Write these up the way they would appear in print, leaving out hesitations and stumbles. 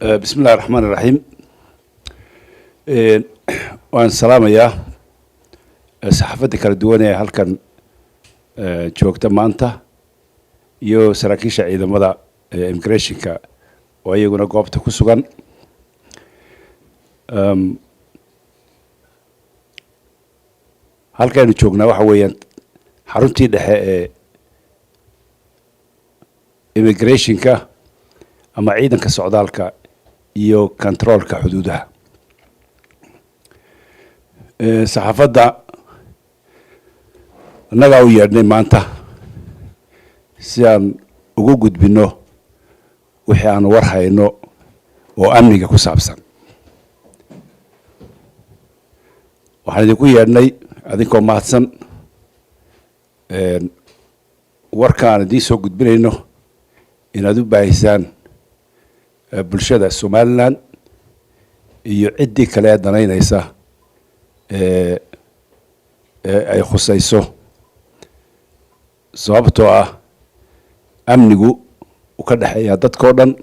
Bismi illahi raxmaan iraxiim. Waan salaamayaa saxaafadda kala duwan ee halkan joogta maanta iyo saraakiisha ciidamada immigrationka oo iyaguna goobta ku sugan. Halkaynu joognaa waxa weeyaan xaruntii dhexe ee immigrationka ama ciidanka socdaalka iyo controolka xuduudaha. Saxaafadda annagaa u yeedhnay maanta si aan ugu gudbinno wixii aan war hayno oo amniga ku saabsan. Waxaan idinku yeedhnay adinkoo mahadsan warka aan idiin soo gudbinayno inaad u baahisaan bulshada Somaliland iyo ciddii kale ee danaynaysa ee ay khusayso, sababtoo ah amnigu uu ka dhexeeyaa dadkao dhan,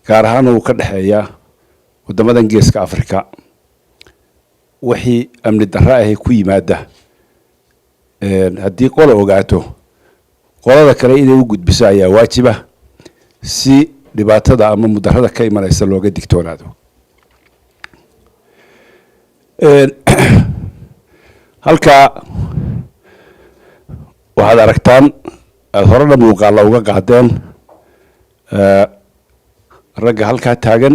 gaar ahaana uu ka dhexeeyaa waddamadan Geeska Africa. Wixii amni darro ahi ku yimaada, haddii qola ogaato, qolada kale inay u gudbiso ayaa waajiba si dhibaatada ama mudarada ka imanaysa looga digtoonaado. Halkaa waxaad aragtaan, aada horena muuqaalla uga qaadeen, ragga halkaa taagan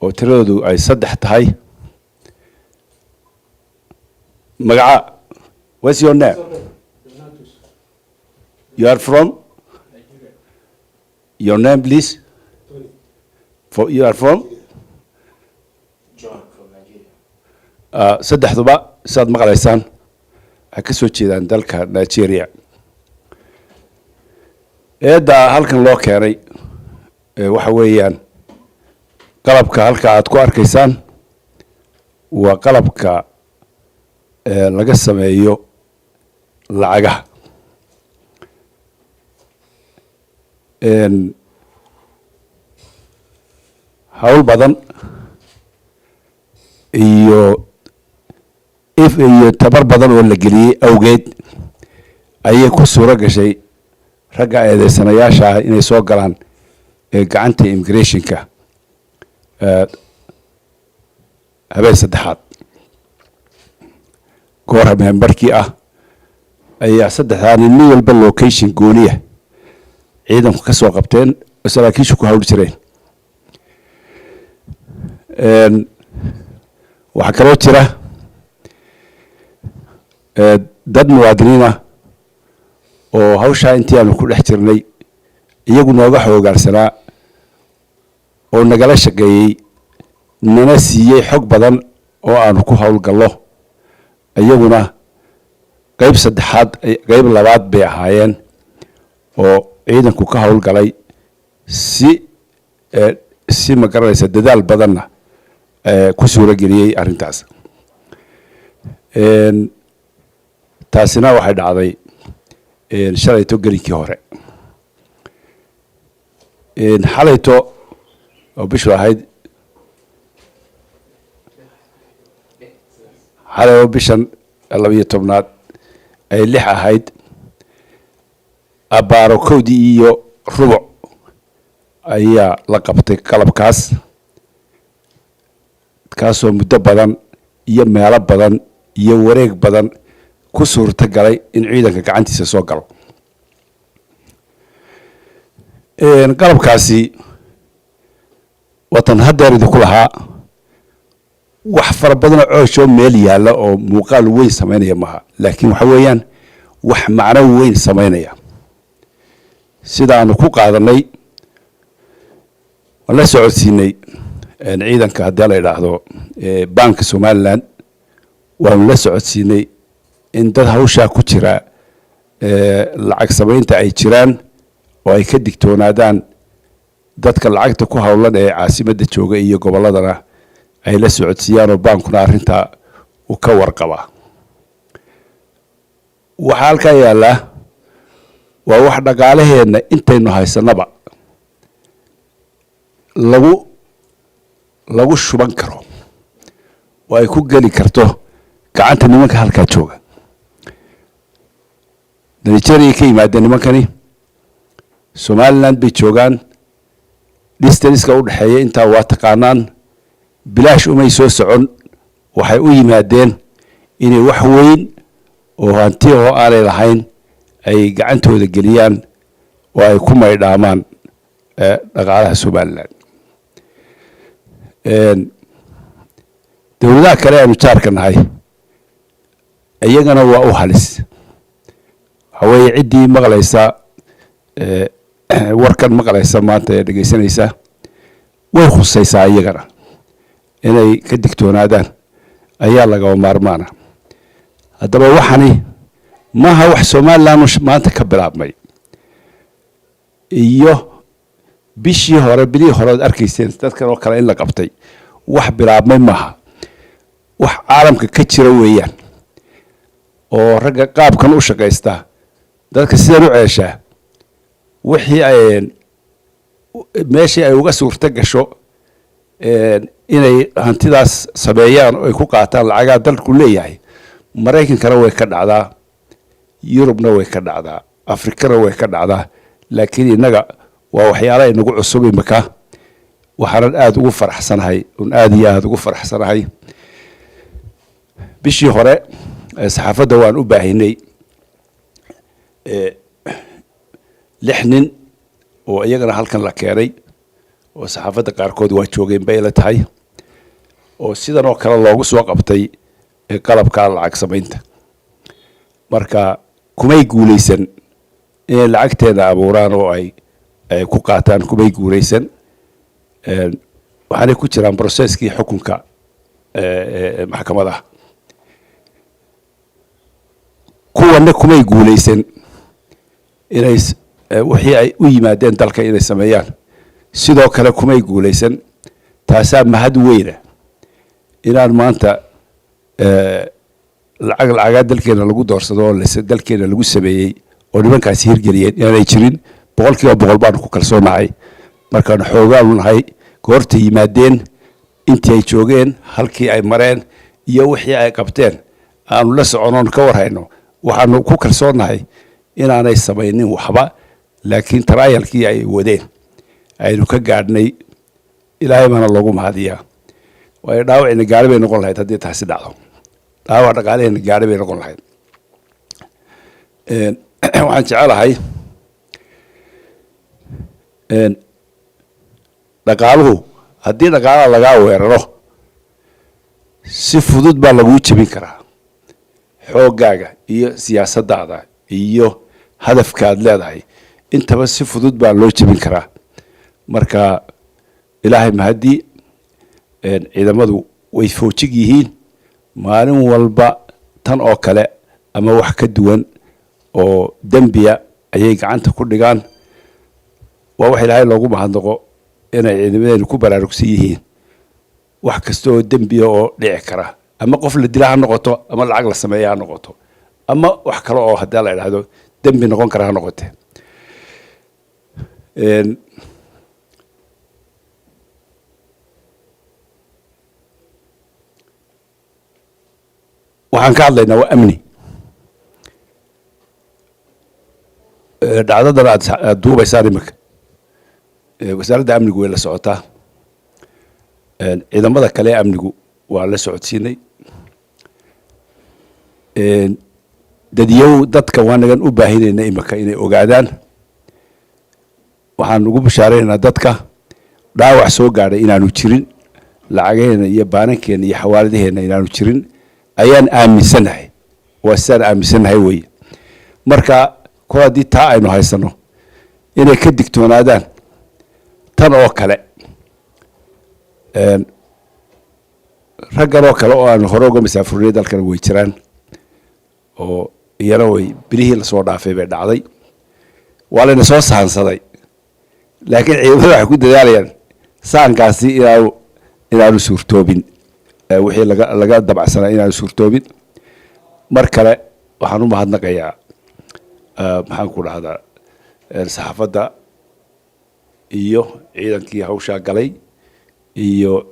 oo tiradoodu ay saddex tahay. Magaca? What's your name? You are from? Your name, please? For you are from? John from Nigeria. Saddexduba sidaad maqlaysaan waxay ka soo jeedaan dalka Nigeria. Eedda halkan loo keenay waxa weeyaan qalabka halka aad ku arkaysaan waa qalabka laga sameeyo lacagaha. Hawl badan iyo if iyo tabar badan oo la geliyey awgeed ayay ku suuro gashay ragga eedeysanayaasha ah inay soo galaan gacanta immigrationka habeen saddexaad goor habeen barkii ah ayaa saddexdaa nin nin walba location gooniya ciidanku ka soo qabteen oo saraakiishu ku hawli jireen. Waxaa kaloo jira dad muwaadiniin ah oo hawshaa intii aanu ku dhex jirnay iyagu nooga xoogaarsanaa oo nagala shaqeeyey, nana siiyey xog badan oo aanu ku howlgallo. Iyaguna qeyb saddexaad, qeyb labaad bay ahaayeen oo ciidanku ka howlgalay si ma garanaysa dadaal badanna ku suuro geliyey arrintaas. Taasina waxay dhacday shalayto gelinkii hore. Xalayto oo bishu ahayd, xalay oo bishan 12aad ay 6 ahayd, abbaaro 1:15 ayaa la qabtay qalabkaas, kaasoo muddo badan iyo meelo badan iyo wareeg badan ku suurto galay in ciidanka gacantiisa soo galo. Qalabkaasi watan haddeer idinku lahaa wax fara badanoo cooshoo meel yaalla oo muuqaal weyn samaynaya maaha, laakiin waxa weeyaan wax macno weyn samaynaya. Sidaanu ku qaadanay waan la socodsiinay ciidanka, haddii la idhaahdo Banka Somaliland, waanu la socodsiinay in dad hawshaa ku jira lacag samaynta ay jiraan oo ay ka digtoonaadaan dadka lacagta ku howlan ee caasimadda jooga iyo gobolladana ay la socodsiiyaan, oo baankuna arrintaa uu ka warqabaa. Waxaa halkaa yaallaa waa wax dhaqaalaheenna intaynu haysanaba Lagu shuban karo oo ay ku geli karto gacanta nimanka halkaa jooga. Nigeria ka yimaadeen nimankani, Somaliland bay joogaan. Distance-ka u dhexeeya intaa waa taqaanaan. Bilaash umay soo socon. Waxay u yimaadeen inay wax weyn oo hanti oo aanay lahayn ay gacantooda geliyaan oo ay ku maydhaamaan dhaqaalaha Somaliland. Dowladaha kale aanu jaarka nahay iyagana waa u halis. Waxa weeye, ciddii maqlaysa warkan maqlaysa maanta ee dhegeysanaysa, way khusaysaa. Iyagana inay ka digtoonaadaan ayaa lagama maarmaana. Haddaba waxani maaha wax Somaliland maanta ka bilaabmay iyo bishii hore, bilihii hore ood arkayseen dadkan oo kale in la qabtay. Wax bilaabmay maaha, wax caalamka ka jira weeyaan, oo ragga qaabkan u shaqaysta, dadka sidan u ceeshaa, wixii ay meeshii ay uga suurto gasho inay hantidaas sameeyaan oo ay ku qaataan lacagaa dalku leeyahay. Maraykankana way ka dhacdaa, Yurubna way ka dhacdaa, Afrikana way ka dhacdaa, laakiin innaga waa waxyaalaha inagu cusub imika. Waxaanan aada ugu faraxsanahay, un aada iyo aada ugu faraxsanahay, bishii hore saxaafadda waan u baahinay lix nin oo iyagana halkan la keenay, oo saxaafadda qaarkood waa joogeen bay la tahay, oo sidan oo kale loogu soo qabtay qalabka lacag samaynta. Marka kumay guuleysan inay lacagteeda abuuraan oo ay ku qaataan, kumay guuleysan. Waxaanay ku jiraan process-kii xukunka maxkamadaha. Kuwanna kumay guuleysan inay wixii ay u yimaadeen dalka inay sameeyaan, sidoo kale kumay guuleysan. Taasaa mahad weyna inaan maanta lacag lacagaa dalkeena lagu doorsado oo dalkeena lagu sameeyey oo nimankaasi hirgeliyeen inaanay jirin. 100% baanu ku kalsoonahay markaanu xoogaanu nahay goortay yimaadeen, intii ay joogeen, halkii ay mareen iyo wixii ay qabteen aanu la soconoon ka warhayno. Waxaanu ku kalsoonnahay inaanay samaynin waxba, laakiin trial-kii ay wadeen aynu ka gaadhnay. Ilaahay baana loogu mahadiyaa, waayo dhaawacina gaari bay noqon lahayd haddii taasi dhacdo. Dhaawac dhaqaalaheena gaari bay noqon lahayd. Waxaan jecelahay, dhaqaaluhu haddii dhaqaalaha lagaa weeraro, si fudud baa laguu jebin karaa. Xooggaaga iyo siyaasaddaada iyo hadafkaad leedahay intaba si fudud baa loo jebin karaa. Marka Ilaahay mahaddii, ciidamadu way foojig yihiin. Maalin walba tan oo kale ama wax ka duwan oo dembiya ayay gacanta ku dhigaan. Waa wax Ilaahay loogu mahadnaqo inay ciidamadeenu ku baraarugsan yihiin wax kasta oo dembiya oo dhici kara, ama qof la dila ha noqoto, ama lacag la sameeya ha noqoto, ama wax kale oo haddii la idhaahdo dembi noqon kara ha noqote. Waxaan ka hadlaynaa waa amni. Dhacdadan aad duubaysaan iminka, wasaaradda amnigu way la socotaa. Ciidamada kale ee amnigu waa la socodsiinay. Dadyow dadka waa nagan u baahinayna iminka inay ogaadaan. Waxaan ugu bashaaraynaynaa dadka dhaawac soo gaadhay inaanu jirin, lacagaheena iyo baanankeena iyo xawaaladaheena inaanu jirin ayaan aaminsanahay. Waa sidaan aaminsanahay weeye. Marka kol haddii taa aynu haysano, inay ka digtoonaadaan tan oo kale. Raggan oo kale oo aanu hore uga masaafurnay dalkana way jiraan, oo iyana way bilihii lasoo dhaafay bay dhacday. Waa layna soo sahansaday, laakiin ciidamada waxay ku dadaalayaan sahankaasi inaanu suurtoobin, wixii laga dabacsanaa inaanu suurtoobin. Mar kale waxaan u mahadnaqayaa, maxaan ku dhahdaa, saxaafadda. Iyo ciidankii hawshaa galay iyo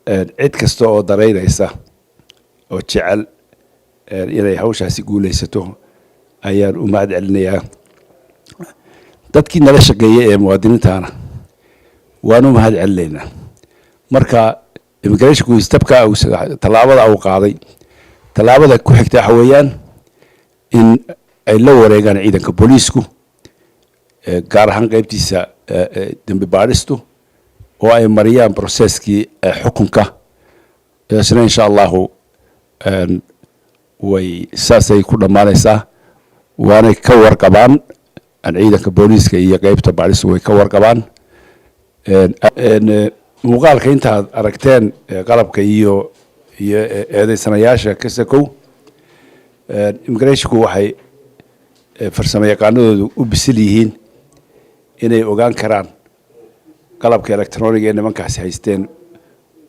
cid kasta oo daraynaysa oo jecel inay hawshaasi guulaysato ayaan u mahad celinayaa. Dadkii nala shaqeeyey ee muwaadiniintana waan u mahad celinaynaa. Marka immigrationku stepka, tallaabada uu qaaday, tallaabada ku xigta waxa weeyaan in ay la wareegaan ciidanka booliisku, gaar ahaan qeybtiisa dembi baadhistu, oo ay mariyaan processkii xukunka. Isna insha Allahu way saasay ku dhammaanaysaa, waanay ka warqabaan ciidanka booliiska iyo qeybta baadhistu, way ka warqabaan muuqaalka intaad aragteen qalabka iyo eedeysanayaasha ka sakow. Immigrationku waxay farsamo yaqaanadoodu u bisil yihiin inay ogaan karaan qalabka electroniga ee nimankaasi haysteen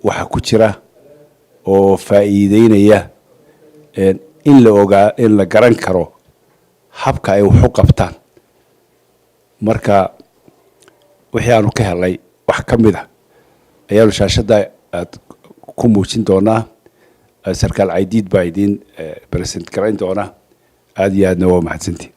waxa ku jira oo faa'iideynaya in la ogaa, in la garan karo habka ay wax u qabtaan. Marka wixii aanu ka helay wax ka mid a ayaanu shaashadda aad ku muujin doonaa. Sarkaal Caydiid baa idiin present garayn doona. Aada iyo aadna waa mahadsantii.